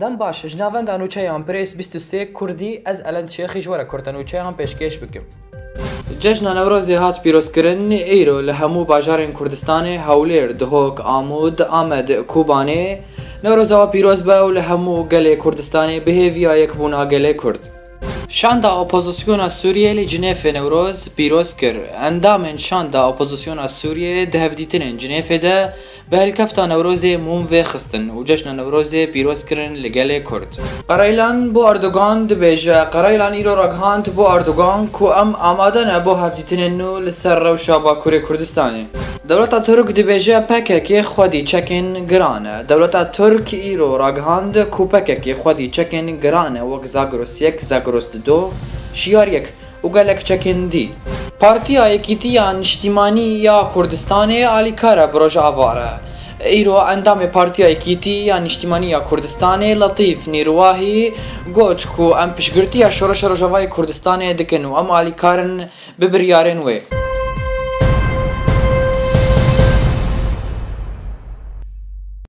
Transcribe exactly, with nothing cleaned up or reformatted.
Dem baş, ji navenda nûçeyan Birêz bîst û sê Kurdî, ez Elend Şêxî ji we re kurte nûçeyan pêşkêş bikim. Cejna Newrozê hat pîrozkirin, îro li hemû bajarên Kurdistanê, Hewlêr, Duhok, Amûd, Amed, Kobanê, Newroza we pîroz be û li hemû gelê Kurdistanê bi hêviya yekbûna gelê Kurd. Şanda Opozisyona Sûriyê li Cinêfê Newroz pîroz kir. Endamên Şanda Opozisyona Sûriyê di hevdîtinên Cinêfê de bi helkefta Newrozê mûm vêxistin û Cejna Newrozê pîroz kirin li gelê Kurd. Qereylan bo Erdogan dibêje, Qereylan îro ragihand bo Erdogan ku em amade ne bo hevdîtinên nû li ser rewşa Bakurê Kurdistanê. Dewleta Tirk dibêje P K K xwedî çekên giran e. Dewleta Tirk îro ragihand ku P K K xwedî çekên giran e wek Zagros yek, Zagros du, Şiyar yek û gelek çekên dî. Partiya Yekîtiya Niştîmanî ya Kurdistanê alîkar e bi Rojava re. Îro endamê Partiya Yekîtî ya Niştîmanî ya Kurdistanê Letîf Nîrwahî got ku em piştgirtiya şoreşa Rojavayê Kurdistanê dikin û em alîkar in bi biryarên wê.